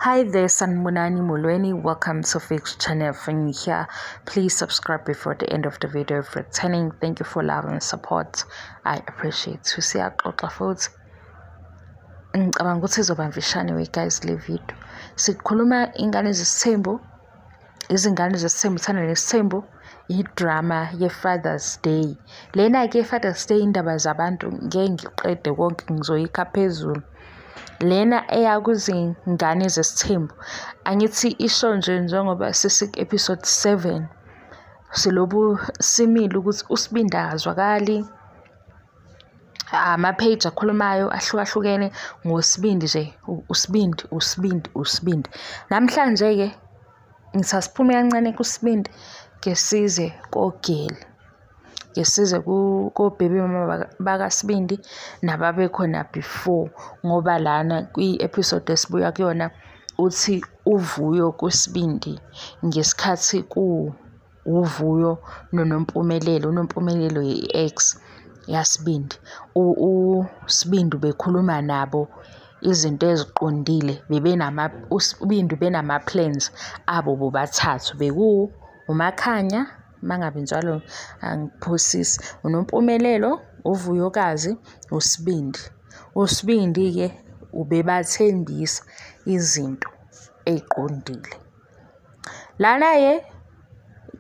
Hi there, Sanibonani Molweni. Welcome to Fix Channel. If you're here, please subscribe before the end of the video. If returning, thank you for love and support. I appreciate. Siyaxoxa futhi. Ngicabanga ukuthi izoba mfishane we guys le video. Sikhuluma ingane zesithembu, izingane zesithembu, Uthando Nesithembu, i-drama ye-Father's Day. Lena-ke ye-Father's Day indaba zabantu ngeke ngiqede konke, ngizoyikha phezulu. Lena eya kuzingane zesithembu, angithi isho nje njengoba sesiku-episode 7 silobu simile ukuthi uSibindi akazwakali, ama-page akhulumayo ahlukahlukene ngoSibindi nje, uSibindi, uSibindi, uSibindi. Namhlanje-ke ngithi asiphume kancane kuSibindi ke size koGeli, ke size ko-baby mama bakaSibindi nababekhona before, ngoba lana kwi-episode esibuya kuyona uthi uVuyo kuSibindi ngesikhathi ku uVuyo noNompumelelo, uNompumelelo i-ex yaSibindi. USibindi ubekhuluma nabo izinto eziqondile, uSibindi ubenama-plans abo bobathathu, beku uMakhanya, mangabe njalo angiphosisi, uNompumelelo, uVuyokazi, uSibindi. USibindi-ke ubebathembisa izinto ey'qondile. Lana-ke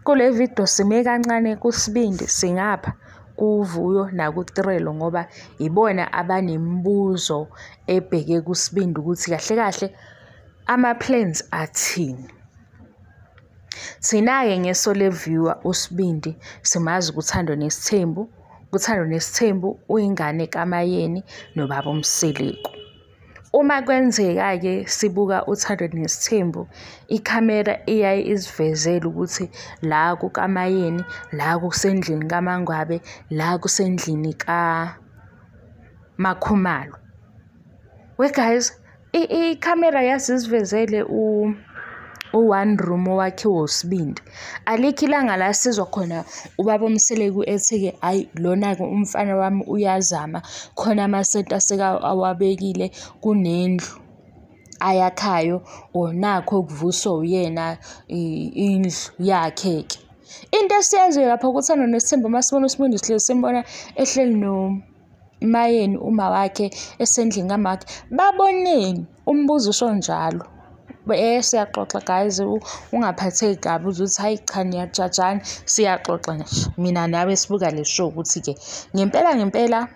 kule video sime kancane kuSibindi, singapha kuVuyo nakuTirelo ngoba ibona abanemibuzo ebheke kuSibindi ukuthi kahle kahle ama-plans athini. Thina-ke ngeso le-viewer uSibindi simazi kuThando Nesithembu. KuThando Nesithembu uyingane kaMayeni nobaba uMseleku. Uma kwenzeka-ke sibuka uThando Nesithembu, ikhamera iyaye isivezele ukuthi la kukaMayeni, la kusendlini kaMangwabe, la kusendlini kaMakhumalo. We guys, ikhamera yasisivezele u-one room owakhiwe uSibindi. Alikho ilanga la sizwa khona ubaba uMseleku ethi-ke hhayi lona-ke umfana wami uyazama, khona amasenti aseke awabekile kunendlu ayakhayo or nakho okuvuswa uyena indlu yakhe-ke. Into esiyaziyo lapho kuThando Nesithembu uma sibona uSibindi sihlezi simbona ehleli noMayeni uma wakhe esendlini kamawakhe. Baboneni? Umbuzo usho njalo. Siyaxoxa guys, ungaphatheki kabi uze uthi hhayi cha niyajajana, siyaxoxa nje mina nawe sibuka le show ukuthi-ke ngempela ngempela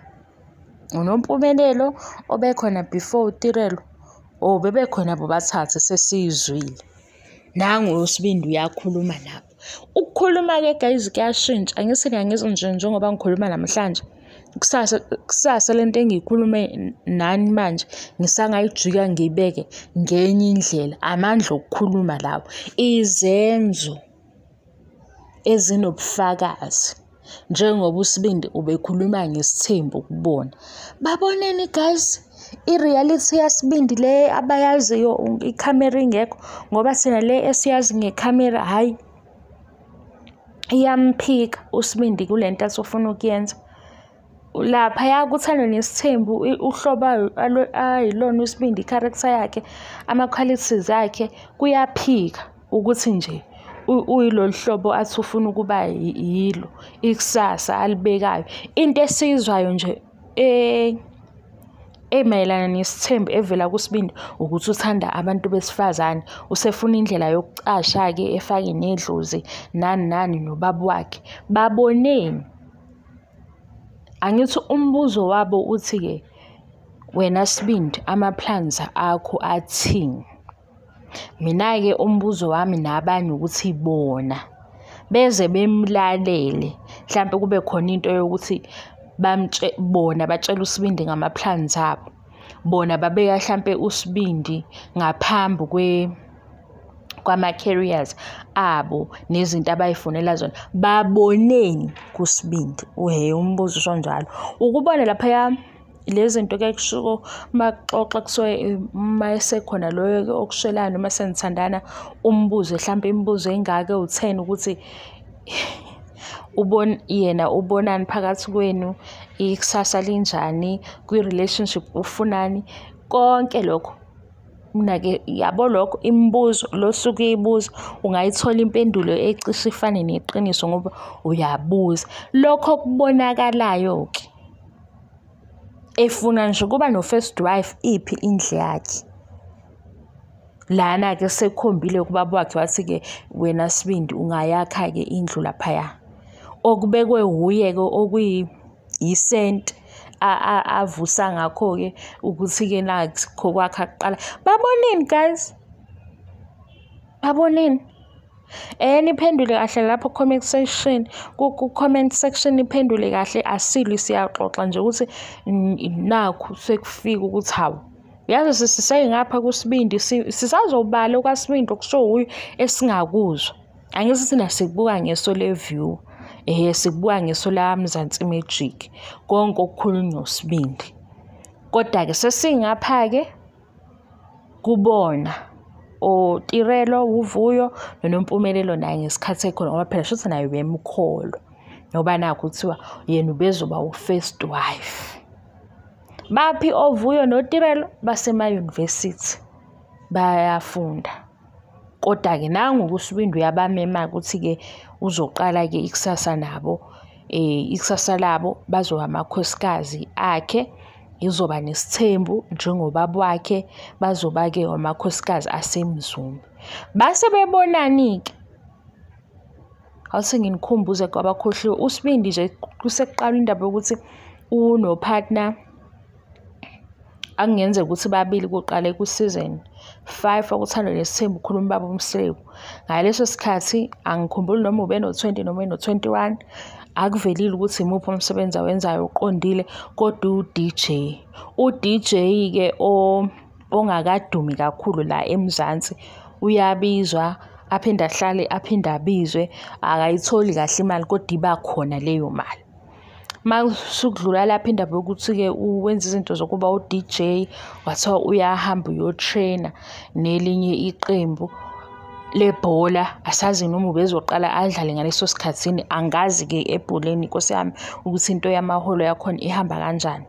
uNompumelelo obekhona before uTirelo or bebekhona bobathathu sesiyizwile. Nangu uSibindi uyakhuluma nabo. Ukukhuluma-ke guys kuyashintsha, angithi niyangizwa nje njengoba ngikhuluma namhlanje. Kusasa kusasa lento engiyikhulume nani manje ngisangayijika ngiyibeke ngenye indlela. Amandla okukhuluma lawo, izenzo ezinobufakazi njengoba uSibindi ubekhuluma ngesithembu kubona. Baboneni guys, i-reality yaSibindi le abayaziyo ikhamera ingekho, ngoba thina le esiyazi ngekhamera hhayi iyamphika uSibindi kule nto athi ufuna ukuyenza. Laphaya kuThando Nesithembu uhlobo ayilona uSibindi, i-character yakhe, ama-qualities akhe kuyaphika ukuthi nje uyilolu hlobo athi ufuna ukuba yilo, ikusasa alibekayo. Into esiyizwayo nje emayelana nesithembu evela kuSibindi ukuthi uthanda abantu besifazane, usefuna indlela yokucasha-ke efake nedlozi nani nani nobaba wakhe. Baboneni? Angithi umbuzo wabo uthi-ke wena Sibindi ama-plans akho athini? Mina-ke umbuzo wami nabanye ukuthi bona beze bemlalele, mhlampe kube khona into yokuthi bona batshele uSibindi ngama-plans abo. Bona babeka hlampe uSibindi ngaphambi kwama-careers abo nezinto abayifunela zona. Baboneni kuSibindi? Uhhe, umbuzo usho njalo. Ukubona laphaya lezi zinto kuyaye kushiwo uma kuxoxa kusuke uma esekhona loyo okushelayo noma senithandana, umbuze hlampe imibuzo engaka ewu-10 ukuthi yena ubonani phakathi kwenu, ikusasa linjani, kwi-relationship ufunani, konke lokho. Mina-ke yabo lokho imibuzo lo suke uyibuza ungayithola impendulo ecishe ifane neqiniso ngoba uyabuza. Lokho okubonakalayo-ke efuna nje ukuba no-first wife iphi indlu yakhe. Lana-ke sekukhombile kubaba wakhe wathi-ke wena Sibindi ungayakha-ke indlu laphaya. Okubekwe wuye-ke okuyisenti avusa ngakho-ke ukuthi-ke nakho kwakha kuqala. Baboneni guys? Baboneni? Niphendule kahle lapho comment section, ku-comment section niphendule kahle, asilwi siyaxoxa nje ukuthi nakhu sekufika ukuthi hawu. Yazi sisengapha kuSibindi, sisazobala okwaSibindi okushiwo wuye esingakuzwa. Angithi thina sikubuka ngeso le-view, sikubuka ngeso la Mzansi Magic, konke okukhulunywa uSibindi. Kodwa-ke sesingapha-ke kubona oTirelo, uVuyo noNompumelelo naye ngesikhathi ekhona ngoba phela shuthi naye ubemkholwa ngoba nakhu kuthiwa yena ubezoba u-first wife. Baphi oVuyo noTirelo? Basema-university bayafunda. Kodwa-ke nangu uSibindi uyabamema ukuthi-ke uzoqala-ke ikusasa nabo, ikusasa labo bazoba amakhosikazi akhe, izoba nesithembu njengobaba wakhe, bazoba-ke amakhosikazi aseMzumbe. Base bebonani-ke? Awuse nginikhumbuze kwabakhohliwe, uSibindi nje kusekuqala indaba yokuthi uno-partner akungenzeka ukuthi babili kuqale ku-season 5 wokuThando Nesithembu ukhuluma ubaba uMseleku. Ngaleso sikhathi angikhumbuli noma ube no-20 noma eno-21, akuvelile ukuthi imuphi umsebenzi awenzayo uqondile, kodwa u-DJ. U-DJ-ke ongakadumi kakhulu la eMzansi uyabizwa aphinde ahlale aphinde abizwe, akayitholi kahle imali kodwa iba khona leyo mali. Masukudlula lapho indaba yokuthi-ke wenza izinto zokuba u-DJ, kwathiwa uyahamba uyo-train-a nelinye iqembu lebhola, asazi noma ubezoqala adlale ngaleso sikhathini, angazi-ke ebholeni Nkosi yami ukuthi into yamaholo yakhona ihamba kanjani.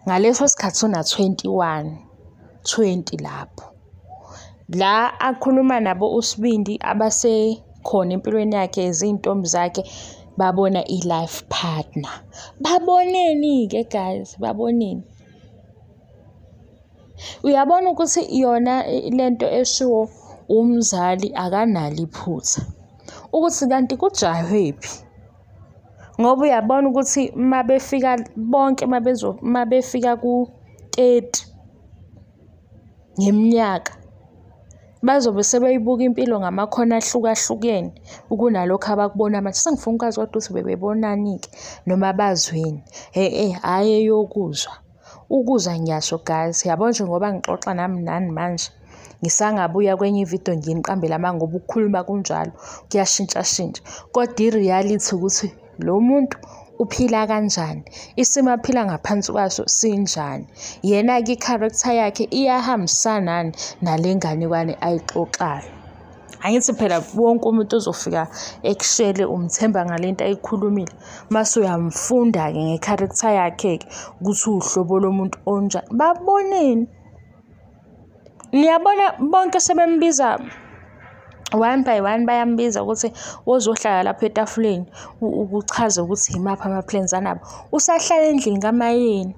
Ngaleso sikhathi una-21, 20 lapho. La akhuluma nabo uSibindi abasekhona empilweni yakhe izintombi zakhe, babona i-life partner. Baboneni-ke guys, baboneni? Uyabona ukuthi yona lento eshiwo umzali akanalo iphutha. Ukuthi kanti kujahwephi? Ngoba uyabona ukuthi mabefika bonke mabefika ku-30 ngeminyaka bazobe sebeyibuka impilo ngamakhono ahlukahlukene kunalokhu abakubona manje. Sengifuna ukwazi kodwa ukuthi bebebonani-ke noma bazweni. Hhayi eyokuzwa. Ukuzwa ngiyasho guys, yabo nje ngoba ngixoxa nami nani manje, ngisangabuya kwenye ividiyo nginiqambele amanga ngoba ukukhuluma kunjalo kuyashintshashintsha. Kodwa i-reality ukuthi lo muntu uphila kanjani, isimo aphila ngaphansi kwaso sinjani, yena-ke i-character yakhe iyahambisana nale nganekwane ayixoxayo. Angithi phela wonke umuntu ozofika ekushele umthemba ngalento ayikhulumile, mase uyamfunda-ke nge-character yakhe-ke ukuthi uwuhlobo lomuntu onjani. Baboneni? Niyabona bonke sebembiza one by one, bayambiza ukuthi wozohlala lapha etafuleni ukuchaza ukuthi imaphi ama-plans anabo. Usahlala endlini kaMayeni.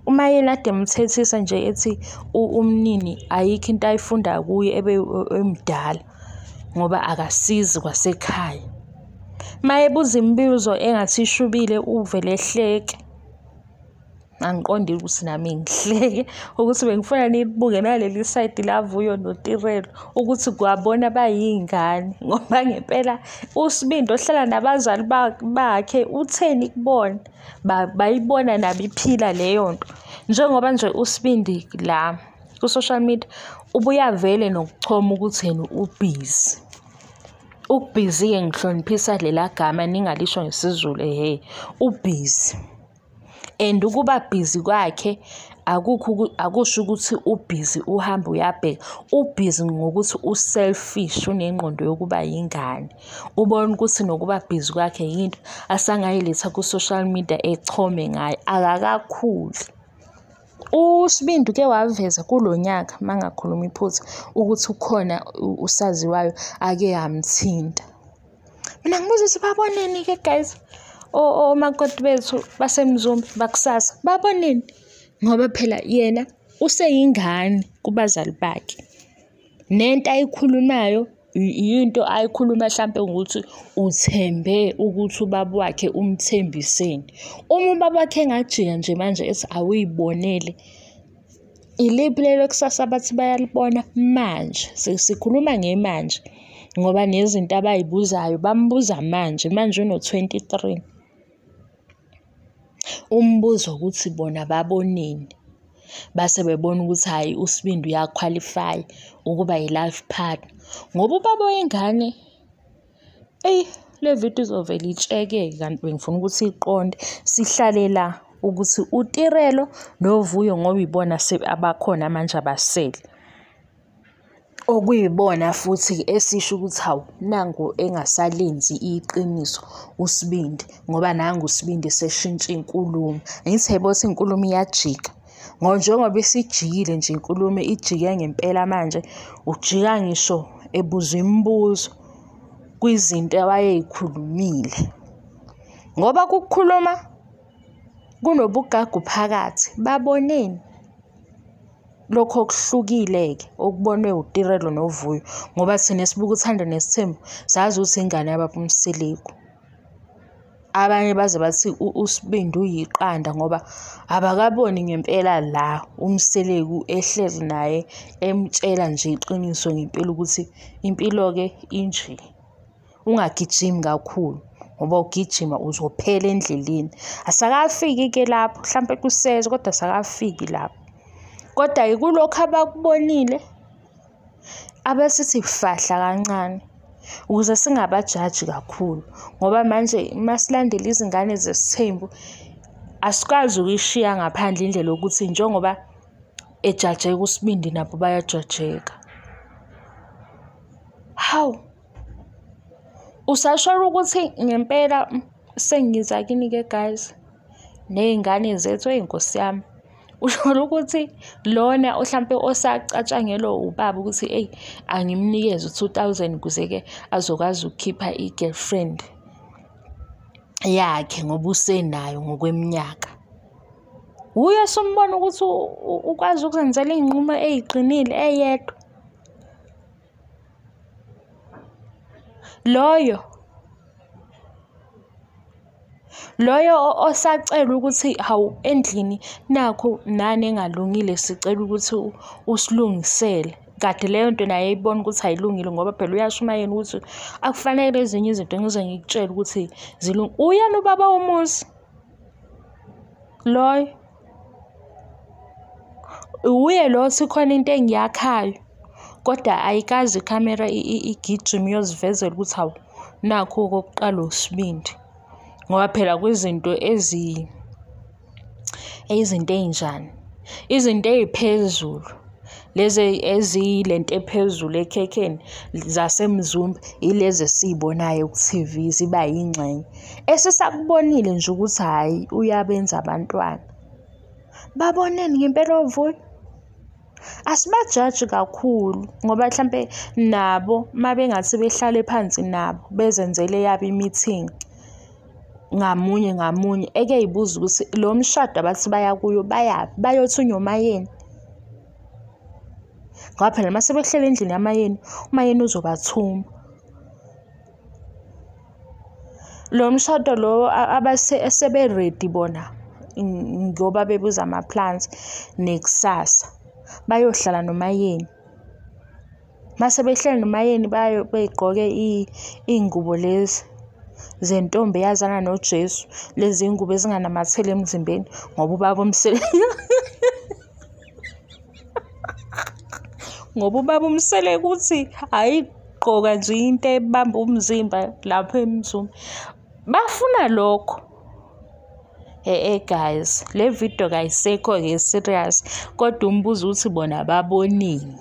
UMayeni ade emthethisa nje ethi umnini ayikho into ayifunda kuye ebe emdala ngoba akasizi kwasekhaya. Mayebuza imibuzo engathi ishubile uvele ehleke. Angiqondile ukuthi nami ngihleke ukuthi bengifuna nibuke naleli sayidi laVuyo noTirelo ukuthi kwabona bayiy'ngane ngoba ngempela uSibindi ohlala nabazali bakhe utheni kubona, bayibona nabo iphila leyo nto. Njengoba nje uSibindi la ku-social media ubuya vele nokuchoma ukuthi yena ubhizi. Ukubhizi-ke ngihloniphisa lela gama ningalisho ngesiZulu ubhizi. And ukuba busy kwakhe akusho ukuthi ubhizi uhamba uyabheka, ubhizi ngokuthi u-selfish, unengqondo yokuba yingane. Ubona ukuthi nokuba busy kwakhe yinto asangayiletha ku-social media echome ngayo, akakakhuli. USibindi uke waveza kulo nyaka, uma ngingakhulumi iphutha, ukuthi ukhona usaziwayo ake amthinta. Mina ngibuza ukuthi baboneni-ke guys, omakoti bethu baseMzumbe bakusasa, baboneni? Ngoba phela yena useyingane kubazali bakhe. Nento ayikhulumayo yinto ayikhuluma hlampe ngokuthi uthembe ukuthi ubaba wakhe umthembiseni. Uma ubaba wakhe engajika nje manje ethi awuyibonele, iliphi lelo kusasa abathi bayalibona manje? Sikhuluma ngemanje ngoba nezinto abayibuzayo bambuza manje, manje uno-23. Umbuzo ukuthi bona baboneni, base bebona ukuthi hhayi uSibindi uyakhwalifaya ukuba yi-life partner. Ngoba ubaba wengane, eyi le vidiyo izovele itshekeke kanti bengifuna ukuthi iqonde. Sihlale la ukuthi uTirelo noVuyo ngoba ibona abakhona manje abasele. Okuyibona futhi esisho ukuthi hawu nangu engasalenzi iqiniso uSibindi, ngoba nangu uSibindi eseshintsha inkulumo. Angithi yayibona ukuthi inkulumo iyajika. Ngoba njengoba isijikile nje inkulumo ijike ngempela manje, ujika ngisho ebuzwa imibuzo kwizinto awayeyikhulumile. Ngoba ukukhuluma kunobugagu phakathi, baboneni? Lokho okuhlukile-ke okubonwe uTirelo noVuyo, ngoba thina sibuka Uthando Nesithembu sazi ukuthi ingane yababa uMseleku. Abanye baze bathi uSibindi uyiqanda ngoba abakaboni ngempela la uMseleku ehleli naye emtshela nje iqiniso ngempela ukuthi impilo-ke inje. Ungagijimi kakhulu ngoba ugijima uzophela endleleni. Asakafiki-ke lapho, hlampe kuseza kodwa asakafiki lapho. Kodwa-ke kulokhu abakubonile, abesithi fahla kancane ukuze singabajaji kakhulu, ngoba manje masilandela izingane zesithembu asikwazi ukuyishiya ngaphandle indlela yokuthi njengoba ejajeka uSibindi nabo bayajajeka. Hawu, usasho ukuthi ngempela sengiza kini-ke guys, ney'ngane zethu, eyi Nkosi yami. Usho ukuthi lona hlampe osacatshangelwa ubaba ukuthi eyi angimnikeze u-2 000 ukuze-ke azokwazi ukukhipha i-girlfriend yakhe ngoba usenayo ngokweminyaka. Wuye osumbona ukuthi ukwazi ukuzenzela iy'nqumo ey'qinile eyedwa. Loyo osacela ukuthi hawu endlini nakhu nani engalungile sicela ukuthi usilungisele. Kade leyo nto naye eyibona ukuthi ayilungile ngoba phela uyasho uMaYeni ukuthi akufanele ezinye izinto ngize ngikutshele ukuthi zilungile. Uyena ubaba womuzi loyo. Uye lo othi khona into engiyakhayo kodwa ayikaze ikhamera igijime iyozivezela ukuthi hawu nakhu okokuqala uSibindi. Ngoba phela kwizinto izinto ey'njani, izinto ey'phezulu, lezi eziyilento ephezulu ekhekheni zaseMzumbe, ilezi esiy'bonayo ku-T_V ziba yingxenye. Esisakubonile nje ukuthi hhayi uyabenza abantwana. Baboneni ngempela oVuyo? Asibajaji kakhulu ngoba hlampe nabo uma bengathi behlale phansi nabo bezenzele eyabo i-meeting ngamunye ngamunye, eke y'buze ukuthi lo mshado abathi baya kuyo bayaphi, bayothunywa uMaYeni. Ngoba phela uma sebehleli endlini yaMaYeni, uMaYeni uzobathuma. Lo mshado lo esebe-ready bona ngoba bebuza ama-plans nekusasa, bayohlala noMaYeni. Mase behleli noMaYeni bey'gqoke iy'ngubo lezi zentombi eyazana noJesu, lezi iy'ngubo ezinganamatheli emzimbeni ngoba ubaba ngoba ubaba uMseleku uthi ayigqoka nje into ebamba umzimba lapho eMzumbe. Bafuna lokho. Guys, le video kayisekho-ke serious, kodwa umbuzo uthi bona babonini?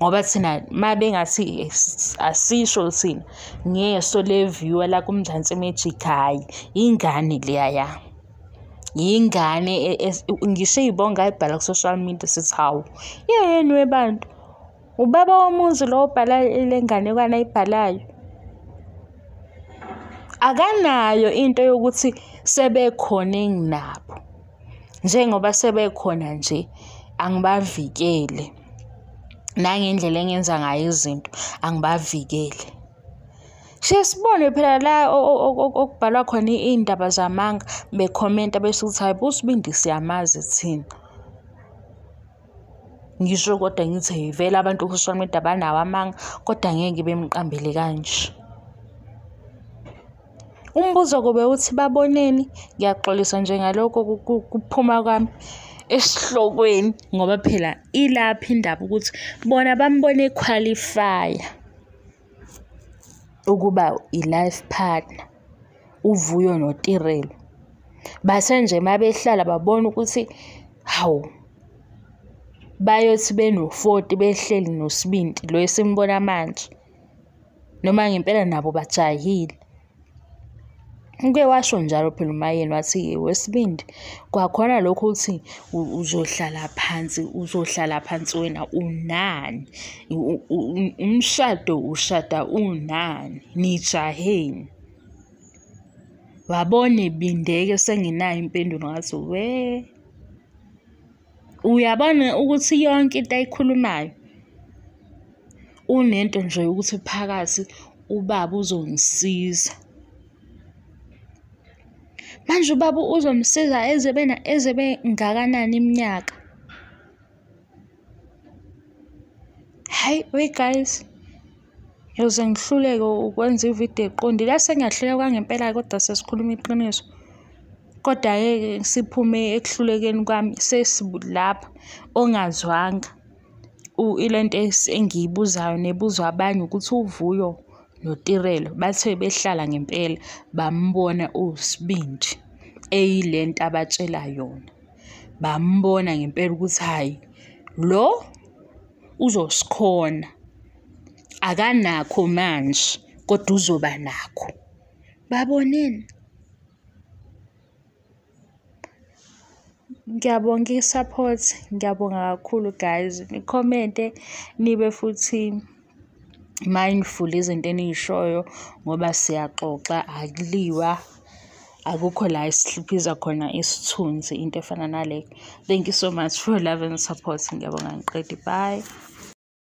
Ngoba thina uma bengathi asisho thina ngeso le-viewer la kuMzansi Magic, hhayi ingane leyaya. Yingane ngisho iy'bongo ayibhala ku-social media sithi hawu, yeyeni webantu, ubaba womuzi lo obhala le nganekwane ayibhalayo. Akanayo into yokuthi sebekhona enginabo. Njengoba sebekhona nje, angibavikele. Nangendlela engenza ngayo izinto, angibavikele. Siye sibone phela la okubhalwa khona iy'ndaba zamanga, bekhomenta besho ukuthi hhayi bo uSibindi siyamazi thina. Ngisho kodwa ngithi vele abantu ku-social media banawo amanga, kodwa ngeke bemqambele kanje. Umbuzo kube uthi baboneni? Ngiyaxolisa nje ngalokho kuphuma kwami esihlokweni, ngoba phela ilapha indaba ukuthi bona bambone ekhwalifaya ukuba i-life partner, uVuyo noTirelo. Base nje mabehlala babona ukuthi hawu, bayothi beno-40 behleli noSibindi lo esimbona manje, noma ngempela nabo bajahile. Uke washo njalo phela uMaYeni wathi weSibindi, kwakhona lokho uthi uzohlala phansi, uzohlala phansi wena unani? Umshado ushada unani? Nijaheni? Wabona ebindeke sengenayo impendulo, ngathi we. Uyabona ukuthi yonke into ayikhulumayo unento nje yokuthi phakathi ubaba uzongisiza. Manje ubaba uzomsiza eze bengakanani iminyaka? Hhayi, we guys, ngiyoze ngihluleke ukwenza ividiyo eqondile. Yazi sengiyahluleka kwangempela kodwa sesikhuluma iqiniso. Kodwa-ke siphume ekuhlulekeni kwami sesilapha ongazwanga ilento engiyibuzayo nebuzwa abanye ukuthi uVuyo noTirelo bathe behlala ngempela bambona uSibindi eyilento abatshela yona. Bambona ngempela ukuthi hhayi, lo uzosikhona, akanakho manje kodwa uzoba nakho. Baboneni? Ngiyabonga i-support, ngiyabonga kakhulu guys. Nikhomente, nibe futhi mindful izinto eniy'shoyo ngoba siyaxoxa, akuliwa, akukho la esihliphiza khona isithunzi, into efana naleyo. Thank you so much for your love and support. Ngiyabonga ngiqedi, bye.